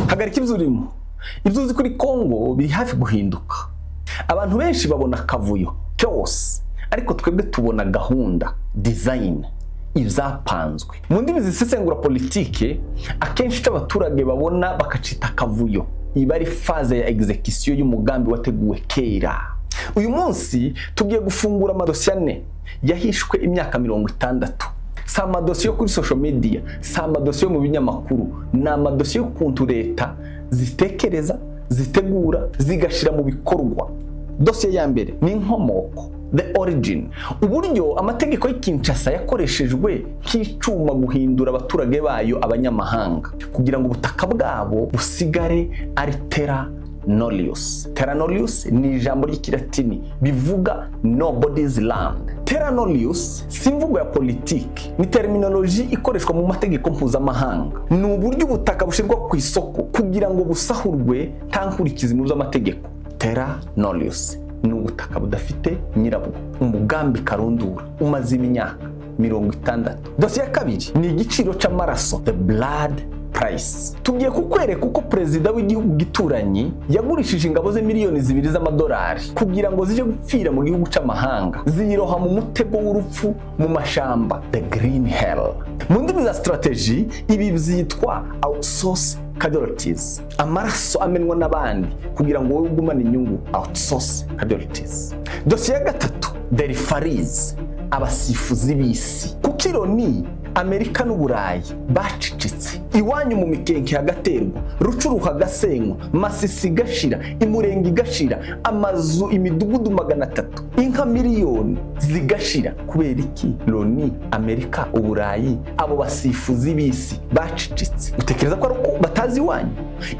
Hagarika ibyo urimo. Ibyo uzi kuri Kongo biri hafi guhinduka. Abantu benshi babona akavuyo, chaos, ariko twebwe tubona gahunda, design, ibyapanzwe. Mu ndimi zisesengura politike, akenshi icyo abaturage babona bakacita akavuyo iba ari phase ya execution y'umugambi wateguwe kera. Uyu munsi tugiye gufungura amadosiye ane yahishwe imyaka 60. Si amadosiye yo kuri social media, si amadosiye yo mu binyamakuru, ni amadosiye y'ukuntu leta zitekereza, zitegura, zigashyira mu bikorwa. Dosiye ya mbere ni inkomoko, the origin, uburyo amategeko y'i Kinshasa yakoreshejwe nk'icuma guhindura abaturage bayo abanyamahanga kugira ngo ubutaka bwabo busigare ari terra nullius. Terra nullius ni ijambo ry'Ikilatini bivuga nobody's land. Terra nullius si imvugo ya politiki, ni terminology ikoreshwa mu mategeko mpuzamahanga. Ni uburyo ubutaka bushyirwa ku isoko kugira ngo busahurwe nta nkurikizi mu by'amategeko. Terra nullius ni ubutaka budafite nyirabwo, umugambi karundura umaze imyaka 60. Dosiye ya kabiri ni igiciro cy'amaraso, the blood price. Tugiye kukwereka uko perezida w'igihugu gituranyi yagurishije ingabo ze miliyoni 2 z'amadolari kugira ngo zije gupfira mu gihugu cy'amahanga, ziroha mu mutego w'urupfu mu mashamba, the green hell. Mu ndimi za strategy ibi byitwa outsource casualties, amaraso amenwa n'abandi kugira ngo wowe ugumane inyungu, outsource casualties. Dosiye ya gatatu, the referees, abasifuzi b'isi. Kuko Loni, Amerika n'Uburayi bacecetse iwanyu mu Mikenke hagaterwa, Rutshuru hagasenywa, Masisi igashira, Imurenge igashira, amazu, imidugudu 300, inka miliyoni zigashira, kubera iki Loni, Amerika, Uburayi, abo basifuzi b'isi bacecetse? Utekereza ko ari uko batazi iwanyu?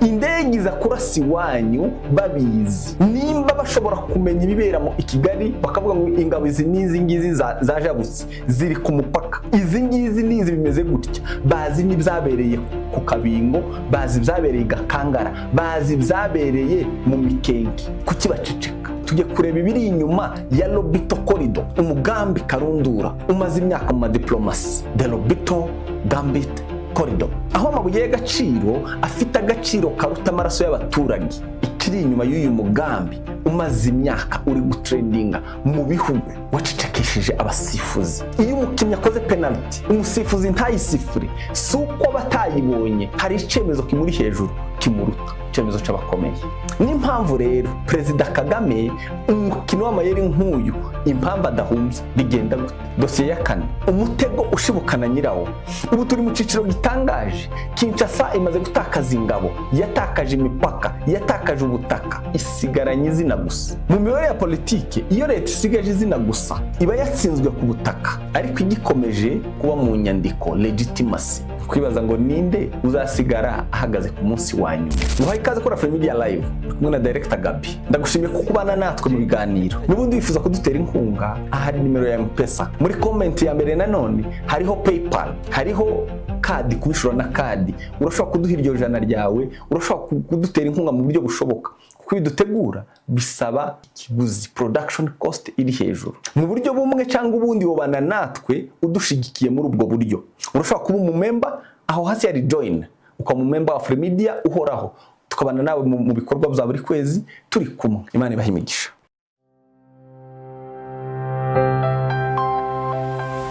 Indege iza kurasa iwanyu babizi. Nimba bashobora kumenya ibibera mu i Kigali, bakavuga ngo ingabo izi n'izi ngizi zajabutse ziri ku mupaka, izi ngizi n'izi bimeze gutya, bazi n'ibyabereye ku Kabingo, bazi ibyabereye i Gakangara, bazi ibyabereye mu Mikenke, kuki baceceka? Tujye kureba ibiri inyuma ya Lobito Corridor, umugambi karundura umaze imyaka mu madiplomasi, the Lobito Gambit Corridor, aho amabuye y'agaciro afite agaciro karuta amaraso y'abaturage. Ikiri inyuma y'uyu mugambi umaze imyaka uri gutrendinga mu bihugu, wacecekesheje abasifuzi. Iyo umukinnyi akoze penalty, umusifuzi ntayisifure, si uko aba atayibonye, hari icyemezo kimuri hejuru kimuruta, icyemezo cy'abakomeye. N'impamvu rero Perezida Kagame, umukino w'amayeri nk'uyu, impamvu adahumbye, bigenda gute? Dosiye ya kane, umutego ushibukana nyirawo. Ubu turi mu cyiciro gitangaje. Kinshasa imaze gutakaza ingabo, yatakaje imipaka, yatakaje ubutaka, isigaranye izina gusa. Mu mibare ya politike, iyo leta isigaje izina gusa iba yatsinzwe ku butaka ariko igikomeje kuba mu nyandiko, legitimacy. Kwibaza ngo ninde uzasigara ahagaze ku munsi wa nyuma. Nguhaye ikaze kuri Afro Media Live, uri kumwe na Director Gabi. Ndagushimiye ko kubana natwe mu biganiro. N'ubundi wifuza kudutera inkunga, ahari nimero ya M-Pesa muri comment ya mbere, nanone hariho PayPal, hariho kadi, kubishura na kadi. Urashobora kuduha iryo jana ryawe, urashobora kudutera inkunga mu buryo bushoboka, kuko ibidutegura bisaba ikiguzi, production cost iri hejuru. Mu buryo bumwe cyangwa ubundi wobana natwe udushigikiye muri ubwo buryo. Urashobora kuba umumember, aho hasi hari join, ukaba umumember wa Media uhoraho, tukabana nawe mu bikorwa bya buri kwezi turi kumwe. Imana ibahe imigisha.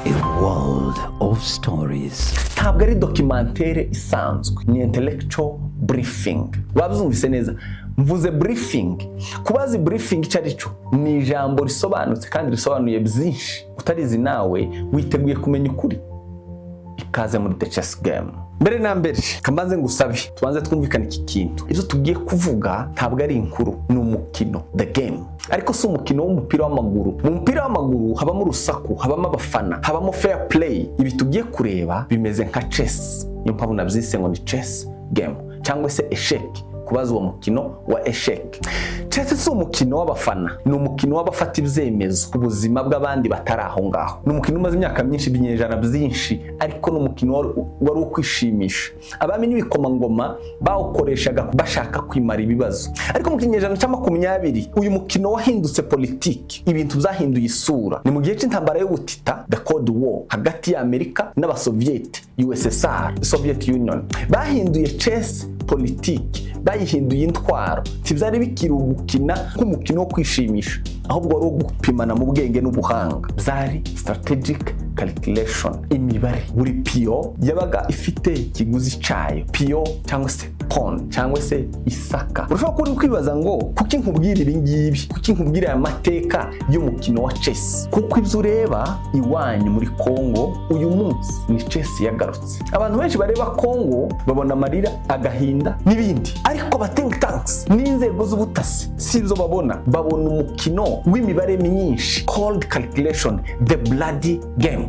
A world of stories. Ntabwo ari documentaire isanzwe, ni intellectual briefing. Wabyumvise neza, mvuze briefing. Kubazi briefing icyo ari cyo, ni ijambo risobanutse kandi risobanuye byinshi. Utarizi nawe witeguye kumenya ukuri? Ikaze muri The Chess Game. Mbere na mbere kambanze ngusabe tubanze twumvikane iki kintu. Ibyo tugiye kuvuga ntabwo ari inkuru, ni umukino, the game, ariko si umukino w'umupira w'amaguru. Mu mupira w'amaguru habamo urusaku, habamo abafana, habamo fair play. Ibi tugiye kureba bimeze nka chess, niyo mpamvu nabyise ngo ni chess game cyangwa se échec. Kubaza uwo mukino wa échec. Chess si umukino w'abafana, ni umukino w'abafata ibyemezo ku buzima bw'abandi batari aho ngaho. Ni umukino umaze imyaka myinshi, ibinyejana byinshi, ariko ni umukino wari uwo kwishimisha. Abami n'ibikomangoma bawukoreshaga bashaka kwimara ibibazo. Ariko mu kinyejana cya 20, uyu mukino wahindutse politiki. Ibintu byahinduye isura. Ni mu gihe cy'intambara y'ubutita, the Cold War, hagati ya Amerika n'Abasoviyeti, USSR, Soviet Union. Bahinduye chess politiki, bayihinduye intwaro. Ntibyari bikiri ugukina nk'umukino wo kwishimisha, ahubwo wari uwo gupimana mu bwenge n'ubuhanga. Byari strategic calculation, imibare. Buri pion yabaga ifite ikiguzi cyayo, pion cyangwa se pawn cyangwa se isaka. Urashobora kuba uri kwibaza ngo kuki nkubwira ibi ngibi, kuki nkubwira aya mateka y'umukino wa chess? Kuko ibyo ureba iwanyu muri Congo uyu munsi ni chess yagarutse. Abantu benshi bareba Congo babona amarira, agahinda n'ibindi, ariko aba think tanks n'inzego z'ubutasi si ibyo babona. Babona umukino w'imibare myinshi, cold calculation, the bloody game.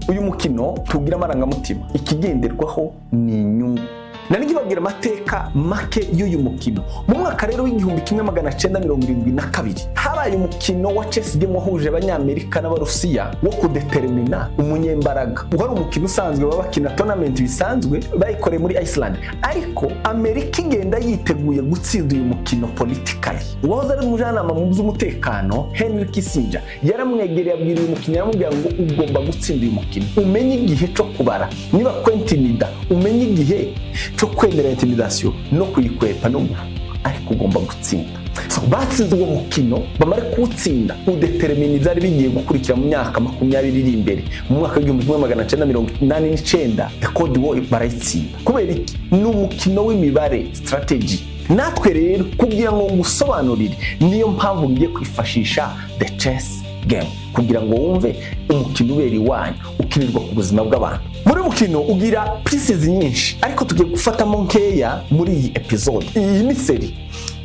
Uyu mukino tugira amarangamutima, ikigenderwaho ni inyungu. Nari nkibabwira amateka make y'uyu mukino. Mu mwaka rero w'1972 habaye umukino wa chess game wahuje Abanyamerika n'Abarusiya wo kudetermina umunyembaraga. Wari umukino usanzwe, baba bakina tournament bisanzwe, bayikoreye muri Iceland, ariko Amerika igenda yiteguye gutsinda uyu mukino politically. Uwahoze ari umujyanama mu by'umutekano, Henry Kissinger, yaramwegereye, abwira uyu mukinnyi, aramubwira ngo ugomba gutsinda uyu mukino, umenye igihe cyo kubara, niba kwentimida umenye igihe cyo kwemera intimidation no kuyikwepa no guha, ariko ugomba gutsinda. So, batsinze uwo mukino. Bamare kuwutsinda, udetermina ibyari bigiye gukurikira mu myaka 20 iri imbere. Mu mwaka w'1989, the Cold War barayitsinda. Kubera iki? Ni umukino w'imibare, strategy. Natwe rero, kugira ngo ngusobanurire, niyo mpamvu ngiye kwifashisha the chess game, kugira ngo wumve umukino ubera iwanyu, ukinirwa ku buzima bw'abantu. Muri mukino ugira pieces nyinshi, ariko tugiye gufatamo nkeya muri iyi episode. Iyi ni série,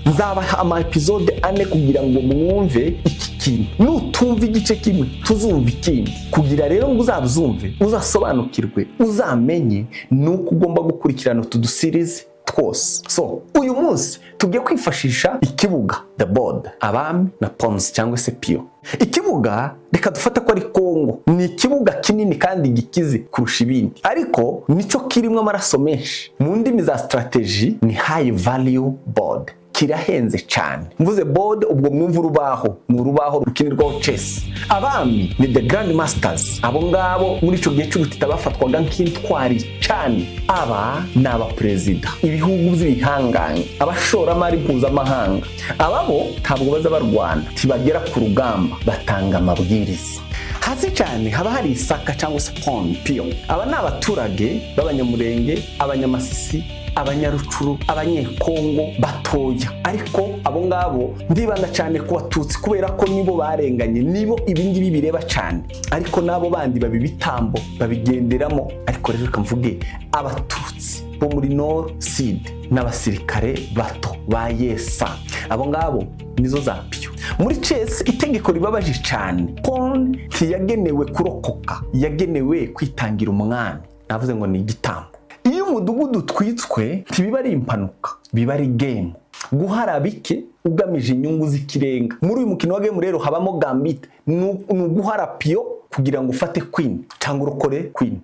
nzabaha ama episode 4 kugira ngo mwumve iki kintu. Nutumva igice kimwe, tuzumva ikindi. Kugira rero ngo uzabyumve, uzasobanukirwe, uzamenye, ni uko ugomba gukurikirana utu duseries twose. So uyu munsi tugiye kwifashisha ikibuga, the board, abami na pawns cyangwa se pion. Ikibuga reka dufate ko ari Kongo. Ni ikibuga kinini kandi gikize kurusha ibindi, ariko nicyo kirimo amaraso menshi. Mu ndimi za strategy ni high value board, kirahenze cyane. Mvuze board, ubwo mwumva urubaho, ni urubaho rukinirwaho chess. Abami ni the grand masters. Abo ngabo muri icyo gihe cy'ubutita bafatwaga nk'intwari cyane. Aba ni abaperezida, ibihugu by'ibihangange, abashoramari mpuzamahanga. Aba bo ntabwo baza barwana, ntibagera ku rugamba, batanga amabwiriza. Hasi cyane haba hari isaka cyangwa se pawn, pion. Aba ni abaturage b'Abanyamurenge, Abanyamasisi, Abanyarucuru, Abanyekongo batoya. Ariko abo ngabo ndibanda cyane ku Batutsi kubera ko nibo barenganye, nibo ibingibi bireba cyane, ariko n'abo bandi baba ibitambo, babigenderamo. Ariko rero reka mvuge Abatutsi bo muri nord, sud n'abasirikare bato ba yesa. Abo ngabo nizo za pion. Muri chess, itegeko ribabaje cyane: pawn ntiyagenewe kurokoka, yagenewe kwitangira umwami. Navuze ngo ni igitambo. Iyo umudugudu utwitswe, ntibiba ari impanuka, biba ari game, guhara bike ugamije inyungu z'ikirenga. Muri uyu mukino wa game rero habamo gambit, ni uguhara pion kugira ngo ufate queen cyangwa urokore queen.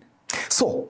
So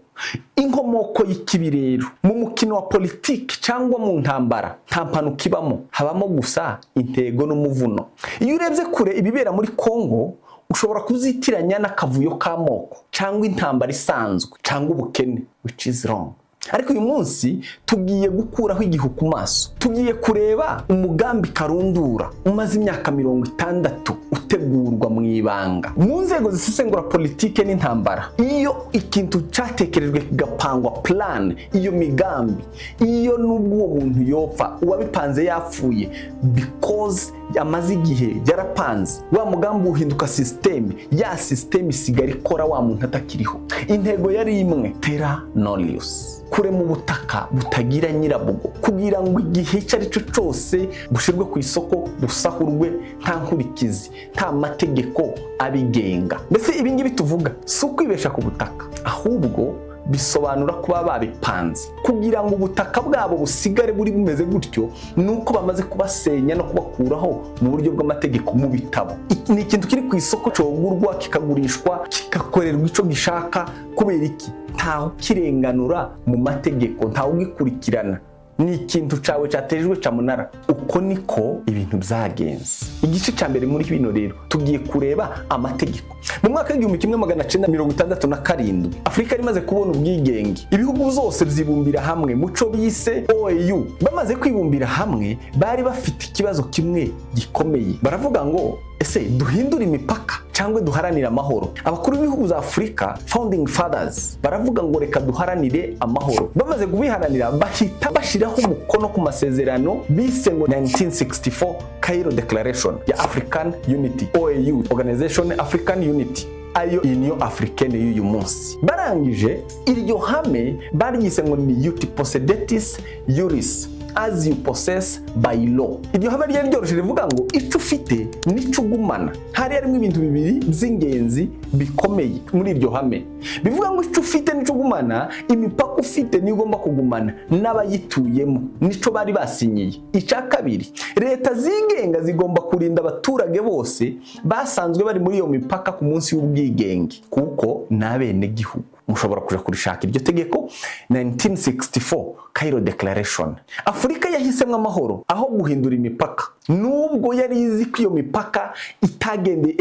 inkomoko y'ikibi rero mu mukino wa politiki cyangwa mu ntambara, nta mpanuka ibamo, habamo gusa intego n'umuvuno. Iyo urebye kure ibibera muri Kongo, ushobora kuzitiranya n'akavuyo k'amoko cyangwa intambara isanzwe cyangwa ubukene, which is wrong. Ariko uyu munsi tugiye gukuraho igihu ku maso. Tugiye kureba umugambi karundura umaze imyaka 60 utegurwa mu ibanga. Mu nzego zisesengura politike n'intambara, iyo ikintu cyatekerejwe kigapangwa, plan, iyo migambi, iyo nubwo uwo muntu yopfa, uwabipanze yapfuye, because amaze igihe yarapanze, wa mugambi uhinduka système. Ya système isigara ikora wa muntu atakiriho. Intego yari imwe: terra nullius, kurema ubutaka butagira nyirabwo, kugira ngo igihe icyo ari cyo cyose bushyirwe ku isoko, busahurwe nta nkurikizi, nta mategeko abigenga. Mbese ibi ngibi tuvuga si ukwibesha ku butaka, ahubwo Bisobanura kuba babipanze kugira ngo ubutaka bwabo busigare buri bumeze gutyo, ni uko bamaze kubasenya no kubakuraho mu buryo bw'amategeko mu bitabo. Ni ikintu kiri ku isoko, cogurwa, kikagurishwa, kikakorerwa icyo gishaka. Kubera iki? Ntawe ukirenganura mu mategeko, ntawe ugikurikirana, ni ikintu cawe cyatejwe camunara. Uko niko ibintu byagenze. Igice cya mbere muri bino rero, tugiye kureba amategeko. Mu mwaka w'1967, Afurika yari imaze kubona ubwigenge. Ibihugu byose byibumbira hamwe muco bise OAU. Bamaze kwibumbira hamwe, bari bafite ikibazo kimwe gikomeye. Baravuga ngo: "Ese duhindure imipaka cyangwa duharanire amahoro?" Abakuru b'ibihugu za Afurika, founding fathers, baravuga ngo: "Reka duharanire amahoro." Bamaze kubiharanira, bahita bashyiraho umukono ku masezerano bise ngo 1964 Cairo Declaration ya African Unity, OAU, Organization African Unity, ariyo Union Africaine y'uyu munsi. Barangije, iryo hame baryise ngo ni "Uti possidetis juris", as you possess by law. Iryo hame ryari ryoroshye, rivuga ngo icyo ufite nicyo ugumana. Hari harimo ibintu bibiri by'ingenzi bikomeye muri iryo hame. Bivuga ngo icyo ufite nicyo ugumana, imipaka ufite niyo ugomba kugumana n'abayituyemo, nico bari basinyiye. Icya kabiri, leta zigenga zigomba kurinda abaturage bose basanzwe bari muri iyo mipaka ku munsi w'ubwigenge, kuko ni abenegihugu. Mushobora kuja kurishaka iryo tegeko, 1964 Cairo Declaration. Afurika yahisemo amahoro aho guhindura imipaka, nubwo yari izi ko iyo mipaka itagendeye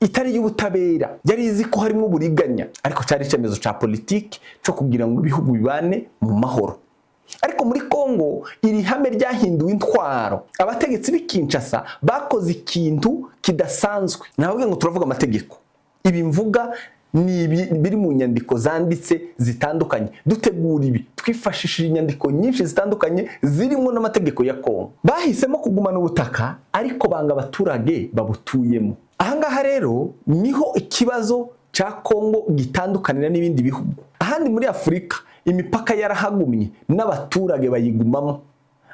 itari iy'ubutabera, yari izi ko harimo uburiganya, ariko cyari icyemezo cya politiki cyo kugira ngo ibihugu bibane mu mahoro. Ariko muri Kongo iri hame ryahinduwe intwaro. Abategetsi b'i Kinshasa bakoze ikintu kidasanzwe. Nababwiye ngo turavuga amategeko. Ibi mvuga ni ibi biri mu nyandiko zanditse zitandukanye. Dutegura ibi, twifashishije inyandiko nyinshi zitandukanye zirimo n'amategeko ya Kongo. Bahisemo kugumana ubutaka, ariko banga abaturage babutuyemo. Ahangaha rero niho ikibazo cya Kongo gitandukanira n'ibindi bihugu. Ahandi muri Afurika imipaka yarahagumye n'abaturage bayigumamo,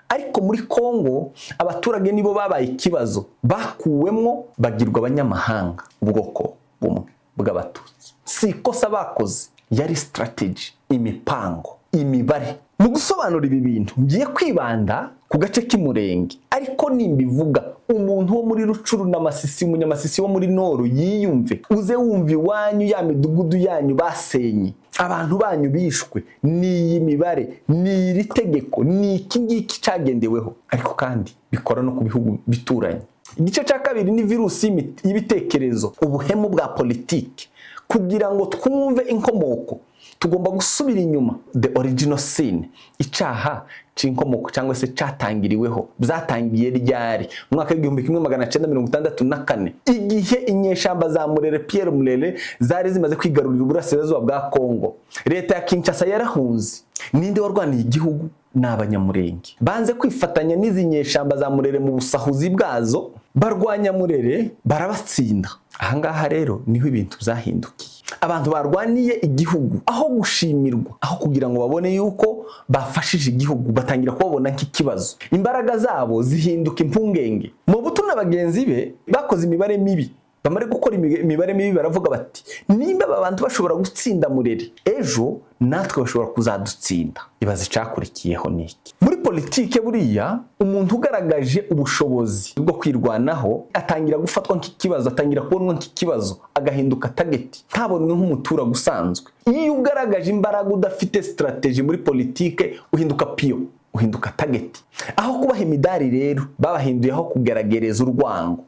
ariko muri Kongo abaturage nibo babaye ikibazo, bakuwemwo bagirwa abanyamahanga, ubwoko bumwe bw'Abatutsi. Si ikosa bakoze, yari strategy, imipango, imibare. Mu gusobanura ibi bintu, ngiye kwibanda ku gace k'Imurenge, ariko nimbivuga, umuntu wo muri Rucuru na Masisi, umunyamasisi wo muri Nord yiyumve, uze wumva iwanyu, ya midugudu yanyu basenye, abantu banyu bishwe, ni iyi mibare, ni iri tegeko, ni iki ngiki cyagendeweho. Ariko kandi bikora no ku bihugu bituranye. Igice cya kabiri ni virusi y'ibitekerezo, ubuhemu bwa politiki. Kugira ngo twumve inkomoko, tugomba gusubira inyuma, the original sin, icyaha c'inkomoko cyangwa se cyatangiriweho. Byatangiye ryari? Mu mwaka w'1964, igihe inyeshamba za Murere, Pierre Murere, zari zimaze kwigarurira uburasirazuba bwa Kongo. Leta ya Kinshasa yarahunze. Ninde warwaniye igihugu? Ni Abanyamurenge. Banze kwifatanya n'izi nyeshamba za Murere mu busahuzi bwazo, barwanya Murere, barabatsinda. Ahangaha rero niho ibintu byahindukiye. Abantu barwaniye igihugu, aho gushimirwa, aho kugira ngo babone yuko bafashije igihugu, batangira kubabona nk'ikibazo. Imbaraga zabo zihinduka impungenge. Mobutu na bagenzi be bakoze imibare mibi. Bamare gukora imibare mibi, baravuga bati: "Nimba aba bantu bashobora gutsinda Murere, ejo natwe bashobora kuzadutsinda." Ibaza icyakurikiyeho ni iki? Muri politike buriya, umuntu ugaragaje ubushobozi bwo kwirwanaho atangira gufatwa nk'ikibazo, atangira kubonwa nk'ikibazo, agahinduka target, ntabonwe nk'umuturage usanzwe. Iyo ugaragaje imbaraga udafite strategy muri politike, uhinduka pion, uhinduka target. Aho kubaha imidari rero, babahinduye aho kugaragariza urwango,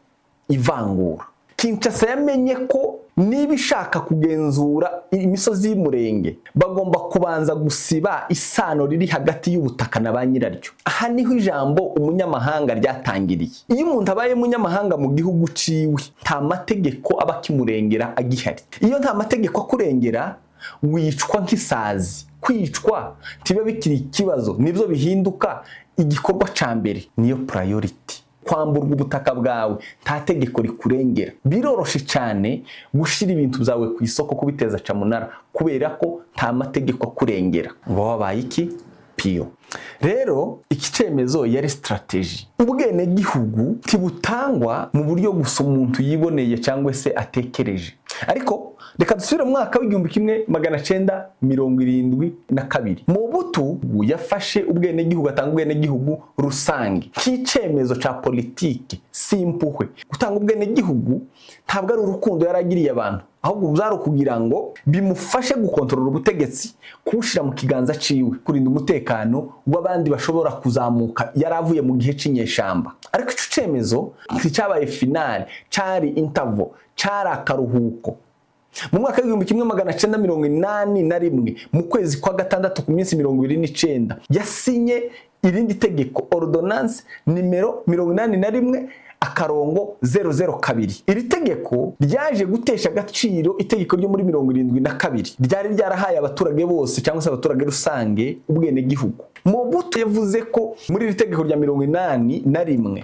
ivangura. Kinshasa yamenye ko niba ishaka kugenzura imisozi y'Umurenge, bagomba kubanza gusiba isano riri hagati y'ubutaka na ba nyiraryo. Aha niho ijambo umunyamahanga ryatangiriye. Iyo umuntu abaye umunyamahanga mu gihugu ciwe, nta mategeko aba akimurengera agihari. Iyo nta mategeko akurengera, wicwa nk'isazi. Kwicwa ntibiba bikiri ikibazo, nibyo bihinduka igikorwa ca mbere, niyo priority. Kwamburwa ubutaka bwawe, nta tegeko rikurengera, biroroshe cyane gushyira ibintu byawe ku isoko, kubiteza camunara, kubera ko nta mategeko akurengera. Uba wabaye iki? Pion. Rero iki cyemezo yari strategy. Ubwenegihugu ntibutangwa mu buryo gusa umuntu yiboneye cyangwa se atekereje, ariko Reka dusubire mu mwaka w'1972. Mobutu yafashe ubwenegihugu, atanga ubwenegihugu rusange nk'icyemezo cya politiki, si impuhwe. Gutanga ubwenegihugu ntabwo ari urukundo yaragiriye abantu, ahubwo byari ukugira ngo bimufashe gukontorora ubutegetsi, kuwushyira mu kiganza ciwe, kurinda umutekano w'abandi bashobora kuzamuka. Yari avuye mu gihe cy'inyeshamba. Ariko ico cemezo nticyabaye finale, cari interval, cari akaruhuko. Mu mwaka w'1981, mu kwezi kwa gatandatu, ku minsi 29, yasinye irindi tegeko, ordonnance nimero 81-002. Iri tegeko ryaje gutesha agaciro itegeko ryo muri 72 ryari ryarahaye abaturage bose, cyangwa se abaturage rusange, ubwenegihugu. Mobutu yavuze ko muri iri tegeko rya 81,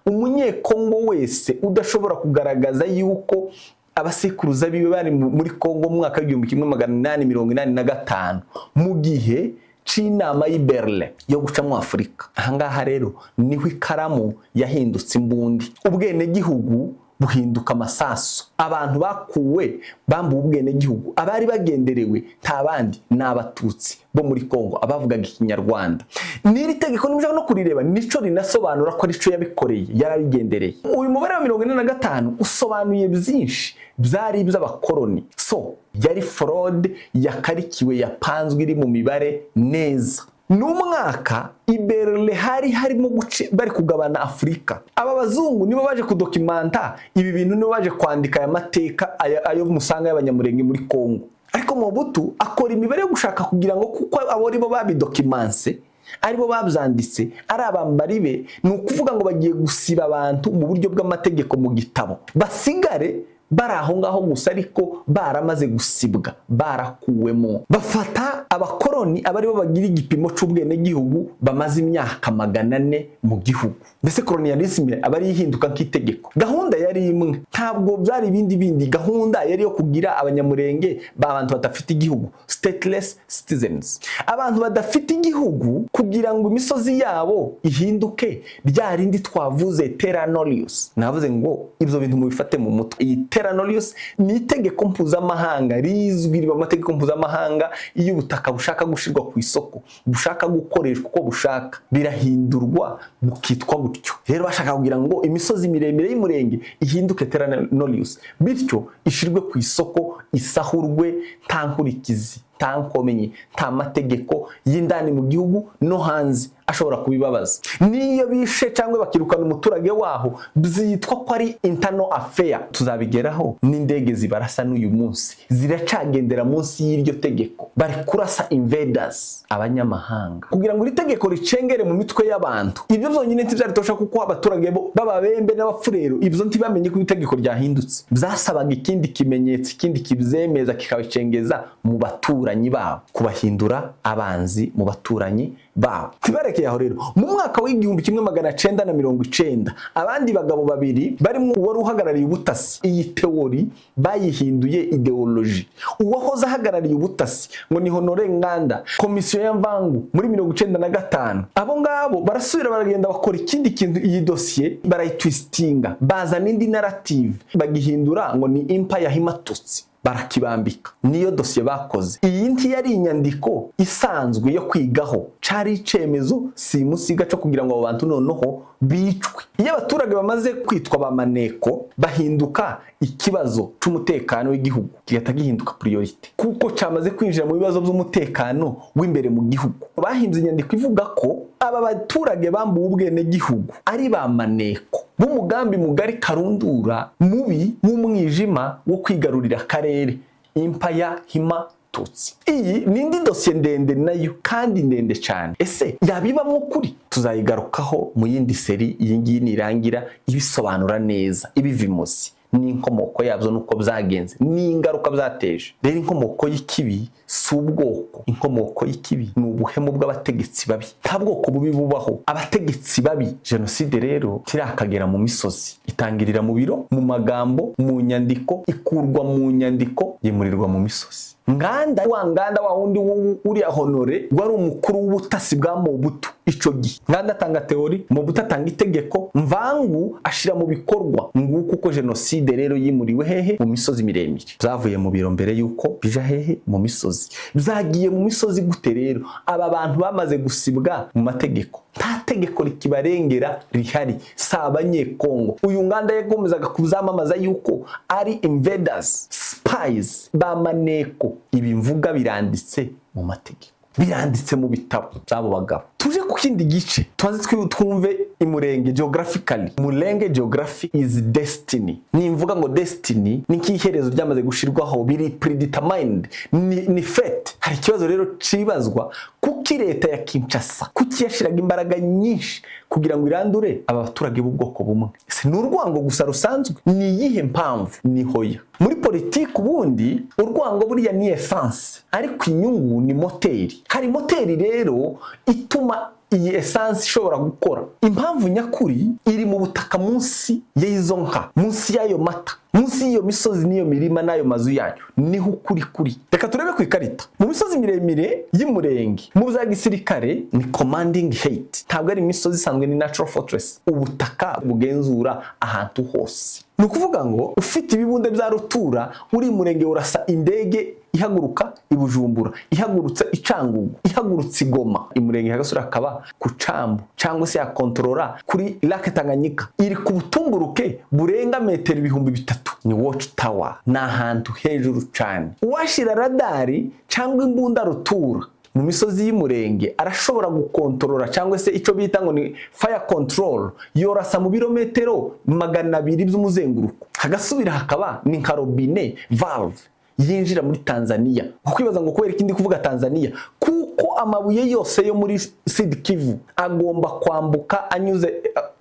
Umunyekongo wese udashobora kugaragaza yuko abasekuruza biwe bari muri Kongo mu mwaka w'1885, mu gihe c'inama y'i Berlin yo gucamo Afurika. Ahangaha rero niho ikaramu yahindutse imbundi, ubwenegihugu buhinduka amasasu. Abantu bakuwe, bambuwe ubwenegihugu, abari bagenderewe nta bandi ni Abatutsi bo muri Kongo, abavugaga Ikinyarwanda. N'iri tegeko nimushaka no kurireba, nico rinasobanura ko arico yabikoreye, yarabigendereye. Uyu mubare wa 45 usobanuye byinshi byari iby'abakoroni. So yari fraude yakarikiwe, yapanzwe, iri mu mibare neza. Ni umwaka i Berlin hari harimo guce, bari kugabana Afurika. Aba bazungu nibo baje kudocumenta ibi bintu, nibo baje kwandika aya mateka ayo musanga y'Abanyamurenge muri Kongo. Ariko Mobutu akora imibare yo gushaka kugira ngo, kuko abo aribo babidocumense, aribo babyanditse, ari abambari be, ni ukuvuga ngo bagiye gusiba abantu mu buryo bw'amategeko mu gitabo, basigare bari aho ngaho gusa, ariko baramaze gusibwa, barakuwemo. Bafata abakoroni aba aribo bagira igipimo c'ubwenegihugu bamaze imyaka 400 mu gihugu. Mbese colonialisme aba ari ihinduka nk'itegeko. Gahunda yari imwe, ntabwo byari ibindi bindi. Gahunda yari yo kugira Abanyamurenge abantu badafite igihugu, stateless citizens, abantu badafite igihugu, kugira ngo imisozi yabo ihinduke rya rindi twavuze, terra nullius. Navuze ngo ibyo bintu mubifate mu mutwe. Iyi terra nullius ni itegeko mpuzamahanga rizwi, riba amategeko mpuzamahanga. Iyo ubutaka bushaka gushyirwa ku isoko, bushaka gukoreshwa uko bushaka, birahindurwa bukitwa gutyo. Rero bashaka kugira ngo imisozi miremire y'Umurenge ihinduke terra nullius, bityo ishyirwe ku isoko, isahurwe nta nkurikizi, nta nkomenyi, nta mategeko y'indani mu gihugu no hanze ashobora kubibabaza. Niyo bishe cyangwa bakirukana umuturage waho, byitwa ko ari internal affair. Tuzabigeraho. N'indege zibarasa n'uyu munsi ziracagendera munsi y'iryo tegeko, bari kurasa invaders, abanyamahanga, kugira ngo iri tegeko ricengere mu mitwe y'abantu. Ibyo byonyine ntibyaritosha, kuko abaturage bo b'Ababembe n'Abafurero ibyo ntibamenye ko itegeko ryahindutse. Byasabaga ikindi kimenyetso, ikindi kibyemeza, kikabicengeza mu baturanyi babo, kubahindura abanzi mu baturanyi babo. Ntibarekeye aho rero. Mu mwaka w'1990, abandi bagabo babiri barimo uwari uhagarariye ubutasi, iyi théorie bayihinduye idéologie, uwahoze ahagarariye ubutasi ngo ni Honore Nganda, komisiyo ya Mvangu muri 95, abo ngabo barasubira baragenda bakora ikindi kintu. Iyi dosiye barayitwistinga, bazana indi narrative, bagihindura ngo ni Empire Hima-Tutsi, barakibambika. Niyo dosiye bakoze. Iyi ntiyari inyandiko isanzwe yo kwigaho, cari icemezo simusiga cyo kugira ngo abo bantu noneho bicwe. Iyo abaturage bamaze kwitwa ba maneko, bahinduka ikibazo c'umutekano w'igihugu, kigahita gihinduka priorité, kuko cyamaze kwinjira mu bibazo by'umutekano w'imbere mu gihugu. Bahimbye inyandiko ivuga ko aba baturage bambuwe ubwenegihugu ari ba maneko b'umugambi mugari karundura mubi w'umwijima wo kwigarurira akarere, Empire Hima Tutsi. Iyi ni indi dosiye ndende nayo, kandi ndende cyane. Ese yabibamo ukuri? Tuzayigarukaho mu yindi série. Iyi ngiyi nirangira, ibisobanura neza, ibiva imuzi n'inkomoko yabyo, n'uko byagenze n'ingaruka byateje. Rero inkomoko y'ikibi si ubwoko, inkomoko y'ikibi ni ubuhemu bw'abategetsi babi. Nta bwoko bubi bubaho, abategetsi babi. Jenoside rero tirakagera mu misozi, itangirira mu biro, mu magambo, mu nyandiko, ikurwa mu nyandiko, yimurirwa mu misozi. Nganda wa Nganda, wa wundi uriya Honore wari umukuru w'ubutasi bwa Mobutu ico gihe. Nganda atanga théorie, Mobutu atanga itegeko, Mvangu ashira mu bikorwa. Nguko uko jenoside rero yimuriwe hehe? Mu misozi miremire. Byavuye mu biro mbere yuko bija hehe? Mu misozi. Byagiye mu misozi gute rero? Aba bantu bamaze gusibwa mu mategeko, nta tegeko rikibarengera rihari, si Abanyekongo. Uyu Nganda yakomezaga kuzamamaza yuko ari invaders, spies, ba maneko. Ibi mvuga biranditse mu mategeko, biranditse mu bitabo by'abo bagabo. Tuje ku kindi gice, tubanze twumve Imurenge geographically. Murenge geography is destiny. Nimvuga ngo destiny, ni nk'iherezo ryamaze gushirwaho, biri predetermined, ni fate. Hari ikibazo rero cibazwa: kuki leta ya Kinshasa, kuki yashiraga imbaraga nyinshi kugira ngo irandure aba baturage b'ubwoko bumwe? Ese ni urwango gusa rusanzwe? Ni iyihe mpamvu? Ni hoya. Muri politiki ubundi urwango buriya ni essence, ariko inyungu ni moteri. Hari moteri rero ituma iyi essence ishobora gukora. Impamvu nyakuri iri mu butaka, munsi y'izo nka, munsi y'ayo mata, munsi y'iyo misozi n'iyo mirima n'ayo mazu yanyu, niho ukuri kuri. Reka turebe ku ikarita. Mu misozi miremire y'Umurenge, mu bya gisirikare ni commanding height. Ntabwo ari imisozi isanzwe, ni natural fortress, ubutaka bugenzura ahantu hose. Ni ukuvuga ngo ufite ibibunde bya rutura uri Murenge, urasa indege ihaguruka i Bujumbura, ihagurutse i Cangugu, ihagurutse i Goma. Imurenge hagasura akaba ku cambu cyangwa se yakontorora kuri Lake Tanganyika, iri ku butumburuke burenga metero 3000. Ni watch tower, ni ahantu hejuru cyane. Uwashira radari cyangwa imbunda rutura mu misozi y'Umurenge arashobora gukontorora, cyangwa se icyo bita ngo ni fire control, yorasa mu birometero 200 by'umuzenguruko. Hagasubira hakaba ni nka robinet, valve yinjira muri Tanzania. Kwibaza ngo kubera ikindi kuvuga Tanzania, kuko amabuye yose yo muri Sud Kivu agomba kwambuka anyuze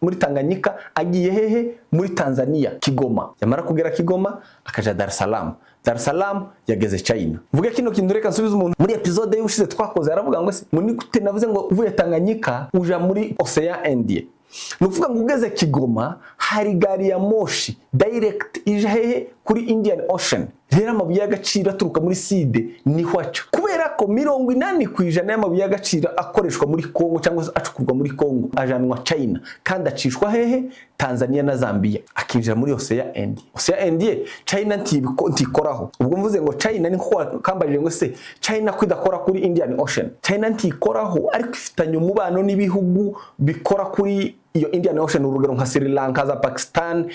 muri Tanganyika, agiye hehe? Muri Tanzania, Kigoma. Yamara kugera Kigoma akaja Dar es Salaam, Dar es Salaam yageze China. Mvuge kino kintu, reka nsubize umuntu muri episode y'ushize twakoze, aravuga ngo se muri gute navuze ngo uvuye Tanganyika uja muri Ocean Indien? Ni ukuvuga ngo ugeze Kigoma hari gari ya moshi direct ija hehe? Kuri Indian Ocean. Rero amabuye y'agaciro aturuka muri Sud niho aca, kubera ko 80% y'amabuye y'agaciro akoreshwa muri Congo cyangwa se acukurwa muri Congo ajanwa China, kandi acishwa hehe? Tanzania na Zambia, akinjira muri Ocean Indien. Ocean Indien China ntikoraho. Ubwo mvuze ngo China ni nko kambajije ngo se China ko idakora kuri Indian Ocean? China ntikoraho, ariko ifitanye umubano n'ibihugu bikora kuri iyo Indian Ocean, urugero nka Sri Lanka, za Pakistan,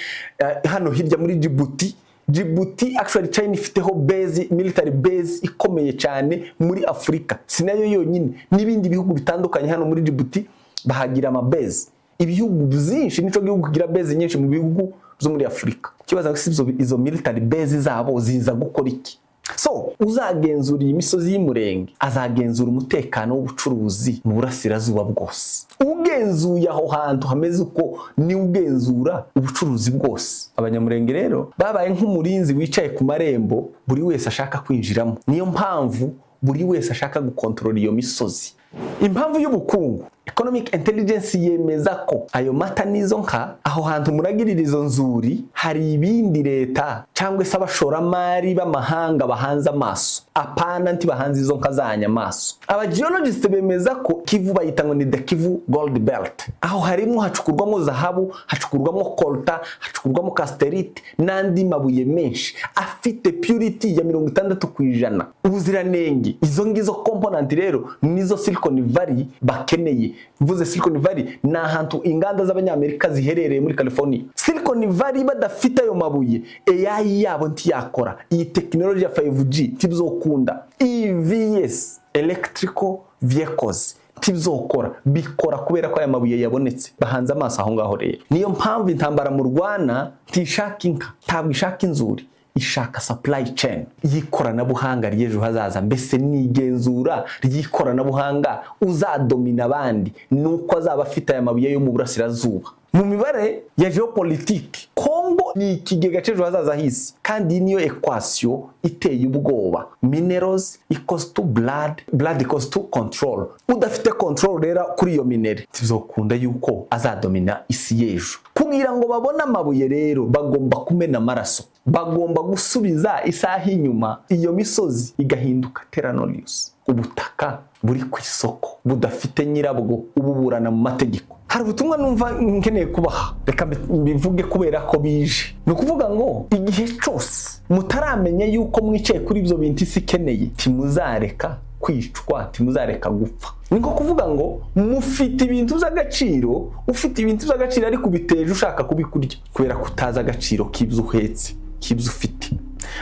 hano hirya muri Djibouti. Djibouti actually China ifiteho base, military base ikomeye cyane muri Afurika. Si nayo yonyine, n'ibindi bihugu bitandukanye hano muri Djibouti bahagira ama base. Ibihugu byinshi, nico gihugu kigira base nyinshi mu bihugu byo muri Afurika. Kibaza ngo izo military base zabo ziza gukora iki? So uzagenzura iyi misozi y'Umurenge azagenzura umutekano w'ubucuruzi mu burasirazuba bwose. Ugenzuye aho hantu hameze uko ni ugenzura ubucuruzi bwose. Abanyamurenge rero babaye nk'umurinzi wicaye ku marembo buri wese ashaka kwinjiramo. Niyo mpamvu buri wese ashaka gukontorora iyo misozi. Impamvu y'ubukungu, economic intelligence yemeza ko ayo mata n'izo nka, aho hantu muragirira izo nzuri, hari ibindi leta cyangwa se abashoramari b'amahanga bahanze amaso. Apana, ntibahanze izo nka zanyu amaso. Aba geologist bemeza ko Kivu bayita ngo ni the Kivu Gold Belt. Aho harimo hacukurwamo zahabu, hacukurwamo coltan, hacukurwamo cassiterite n'andi mabuye menshi afite purity ya 60% ubuziranenge. Izo ngizo component rero nizo Silicon Valley bakeneye. Mvuze Silicon Valley, ni ahantu inganda z'Abanyamerika ziherereye muri California. Silicon Valley badafite ayo mabuye, AI yabo ntiyakora, iyi tekinoloji ya 5G ntibizokunda, EVs, electrical vehicles, ntibizokora. Bikora kubera ko aya mabuye yabonetse. Bahanze amaso aho ngaho rero. Niyo mpamvu intambara mu Rwanda ntishaka inka, ntabwo ishaka inzuri, ishaka supply chain y'ikoranabuhanga ry'ejo hazaza. Mbese n'igenzura ry'ikoranabuhanga, uzadomina abandi ni uko azaba afite aya mabuye yo mu burasirazuba. Mu mibare ya geopolitike, Kongo Ni ikigega cy'ejo hazaza h'isi. Kandi iyi niyo equation iteye ubwoba: minerals equals to blood, blood equals to control. Udafite control rero kuri iyo mineral, ntibizokunda yuko azadomina isi y'ejo. Kugira ngo babone amabuye rero, bagomba kumena amaraso, bagomba gusubiza isaha inyuma, iyo misozi igahinduka terra nullius, ubutaka buri ku isoko budafite nyirabwo ububurana mu mategeko. Hari ubutumwa numva nkeneye kubaha, reka mbivuge kubera ko bije. Ni ukuvuga ngo igihe cyose mutaramenya yuko mwicaye kuri ibyo bintu isi ikeneye, ntimuzareka kwicwa, ntimuzareka gupfa. Ni nko kuvuga ngo mufite ibintu by'agaciro, ufite ibintu by'agaciro ariko ubiteje ushaka kubikurya kubera ko utazi agaciro k'ibyo uhetse, k'ibyo ufite.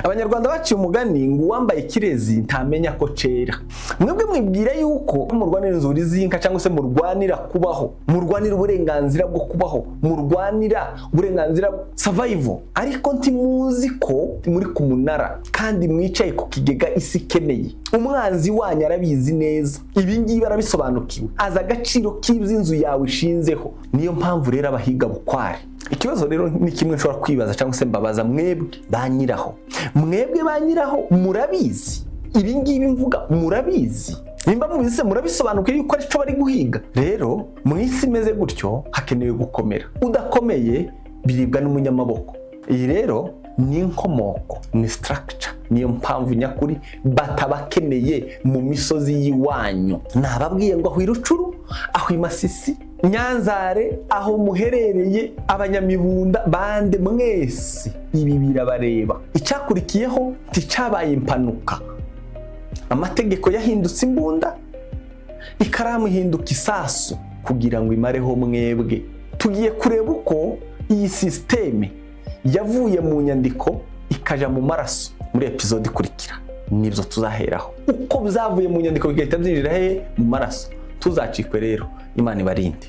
Abanyarwanda baciye umugani ngo uwambaye ikirezi ntamenya ko cera. Mwebwe mwibwira yuko murwanira inzuri z'inka, cyangwa se murwanira kubaho, murwanira uburenganzira bwo kubaho, murwanira uburenganzira, survival, ariko ntimuzi ko muri ku munara kandi mwicaye ku kigega isi ikeneye. Umwanzi wanyu arabizi neza ibi ngibi, arabisobanukiwe, azi agaciro k'ibyo inzu yawe ishinzeho. Niyo mpamvu rero abahiga bukware. Ikibazo rero ni kimwe nshobora kwibaza cyangwa se mbabaza mwebwe ba nyiraho. Mwebwe ba nyiraho, murabizi ibi ngibi mvuga? Murabizi? Nimba mubizi se, murabisobanukiwe yuko aricyo bari guhiga? Rero mu isi imeze gutyo hakenewe gukomera. Udakomeye biribwa n'umunyamaboko. Iyi rero ni inkomoko, ni structure. Niyo mpamvu nyakuri batabakeneye mu misozi y'iwanyu. Nababwiye ngo aho i Rucuru, aho i Masisi, Nyanzare, aho muherereye, abanyamibunda bande mwese, ibi birabareba. Icyakurikiyeho nticyabaye impanuka. Amategeko yahindutse imbunda, ikaramu ihinduka isasu kugira ngo imareho mwebwe. Tugiye kureba uko iyi système yavuye mu nyandiko ikaja mu maraso muri episode ikurikira. Nibyo tuzaheraho, uko byavuye mu nyandiko bigahita byinjira hehe? Mu maraso. Tuzacikwe rero. Imana ibarinde.